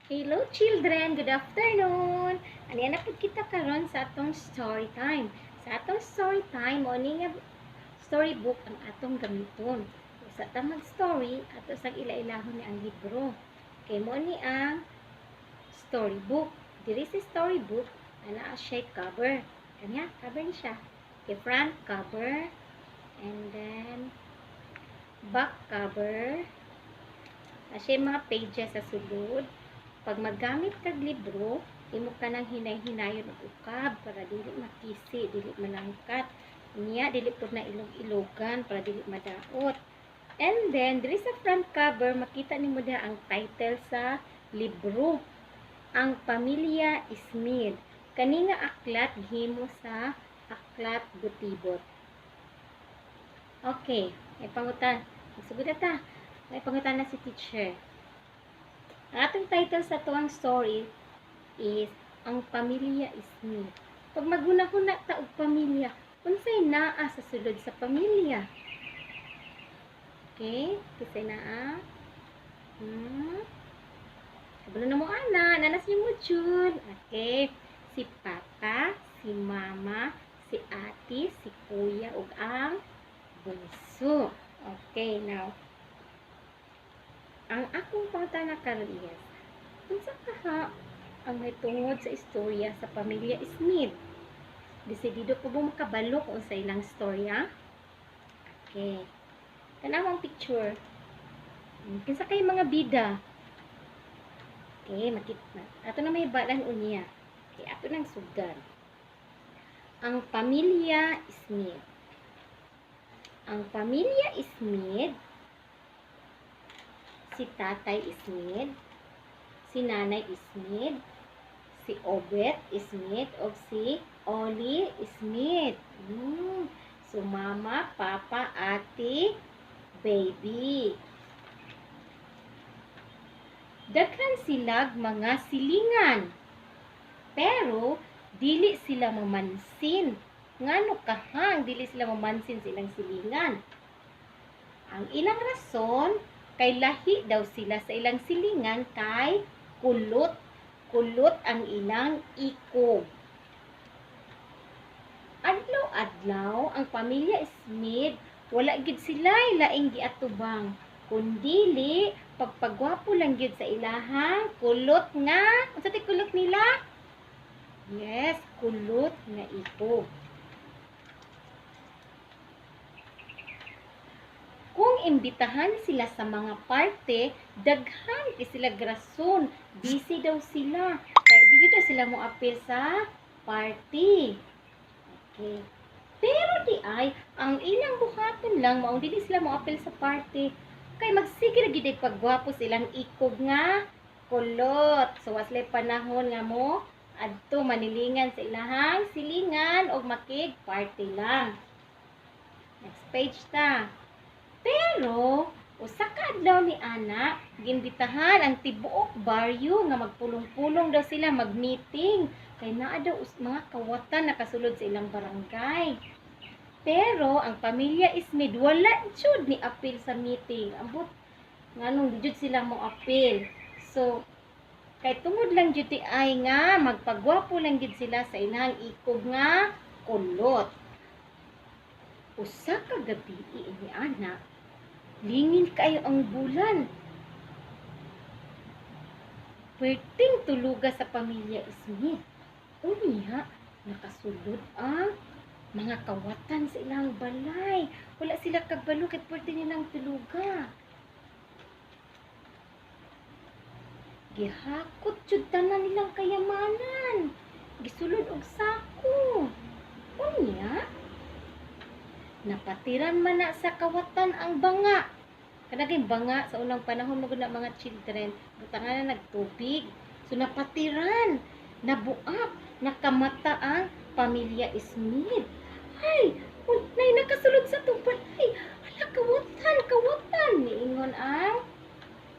Hello, children, good afternoon. Ani na pud kita karon sa atong story time. Sa atong story time, mo ni nga storybook ang atong gamiton. Sa ta mag-story, ato sang ila-ilahon ni ang libro. Kay mo ni ang storybook. Diri sa storybook, ana siya cover. Kanya, cover ni siya. Okay, front cover and then back cover. Siya mga pages sa sulod. Pag maggamit kag libro, imo ka nang hinay-hinayon og ukab para dili makisi, dili malangkat. Niya dili pud na ilog-ilogan para dili madaot. And then diri sa front cover, makita nimo diha ang title sa libro. Ang Pamilya Smith. Kani nga aklat gihimo sa Aklat Gutibot. Okay, may pangutan. Magsugod na ta. May pangutan na si teacher. Ang atong title sa tuang story is Ang Pamilya Smith. Pag maghuna-huna ta og pamilya, unsay naa sa sulod sa pamilya? Okay, kisay naa? Kabalo na mo ana, nanas niyo mo jud. Okay, si papa, si mama, si ate, si kuya ug ang bunso. Okay, now ang akong pangutana karon is, unsa kaha ang tungod sa istorya sa pamilya Smith? Desidido po ba makabalo kung sa ilang istorya? Okay. Tanawang picture. Kinsa kay mga bida? Okay, makita. Ato na may balan unya. Okay, ato nang sugdan. Ang Pamilya Smith. Ang pamilya Smith, si Tatay Smith, si Nanay Smith, si Obet Smith, o si Ollie Smith. So, mama, papa, ate, baby. Daghan silag mga silingan. Pero, dili sila mamansin. Ngano kahang dili sila mamansin sa ilang silingan? Ang ilang rason, kay lahi daw sila sa ilang silingan kay kulot. Kulot ang ilang ikog. Adlaw-adlaw, ang pamilya Smith, wala gid sila laing giatubang. Kundili, pagpagwapo lang gid sa ilahang kulot nga. Unsa ti kulot nila? Yes, kulot nga ikog. Kung imbitahan sila sa mga parte, daghan kay sila grason. Busy daw sila. Kay di daw sila mo apil sa party. Okay. Pero di ay, ang ilang buhaton lang maong dili sila mo apil sa party. Kay magsige ra gid ay pagwapo silang ikog nga kulot. So waslay panahon nga mo adto manilingan sa ilahang silingan og makig party lang. Next page ta. Pero usa ka adlaw ni ana, giimbitahan ang tibuok baryo nga magpulong-pulong daw sila, mag-meeting kay naa daw mga kawatan nakasulod sa ilang barangay. Pero ang pamilya Smith wala jud ni apil sa meeting. Ambot nganong di jud sila mo apil. So kay tungod lang jud ti ay nga magpagwapo lang jud sila sa ilang ikog nga kulot. Usa ka gabi ni ana, lingin kayo ang bulan. Perting tuluga sa pamilya Smith. Unya, nakasulod ang mga kawatan sa ilang balay. Wala sila kabalo kay pwerte nilang tuluga. Gihakot jud tanan nilang kayamanan. Gisulod og sako. Unya, napatiran man na sa kawatan ang banga. Kanaging banga sa unang panahon mo na mga children, butangan na nagtubig. So napatiran, nabuak, nakamata ang pamilya Smith. Ay, nay nakasulod sa tong balay. Hala, kawatan, kawatan. Niingon ang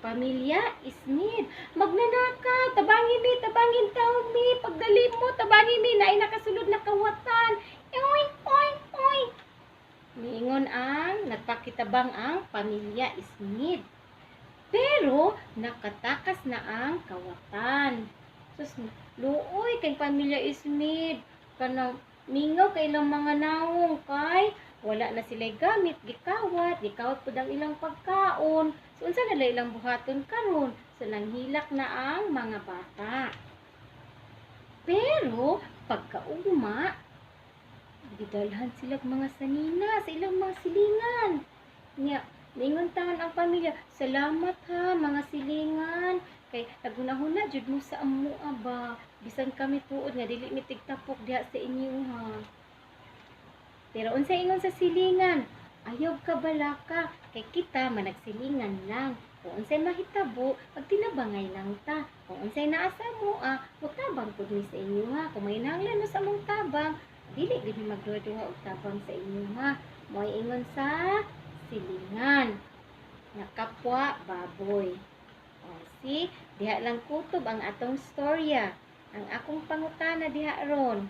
pamilya Smith. Magnanakaw, tabangin mi, tabangin taon mi, pagdali mo, tabangin mi, naay nakasulod na kawatan. Oy, oy, oy. Niingon ang, nagpakitabang ang pamilya Smith. Pero nakatakas na ang kawatan. Sus, luoy kay pamilya Ismid. Kanang mingaw kay ilang mga nawong kay wala na sila gamit, gikawat, gikawat pud ang ilang pagkaon. So unsa na ilang buhaton karon? So nanghilak na ang mga bata. Pero pagkaugma, gidalhan sila og mga sanina sa ilang mga silingan. Nya, ningon taon ang pamilya, "Salamat ha, mga silingan. Kay naghunahuna jud mo sa amoa ba. Bisan kami tuod nga dili mi tigtapok diha sa inyo ha." Pero unsa ingon sa silingan? "Ayaw ka balaka, kay kita managsilingan lang. Kung unsay mahitabo, pagtinabangay lang ta. Kung unsay naa sa amoa, mutabang pud mi sa inyo ha. Kung may nanglan mo sa among tabang, dili gid mi magduha-duha og tabang sa inyo ha." Mo'y ingon sa silingan. Nga kapwa baboy. O, see, diha lang kutob ang atong storya. Ang akong pangutana diha ron.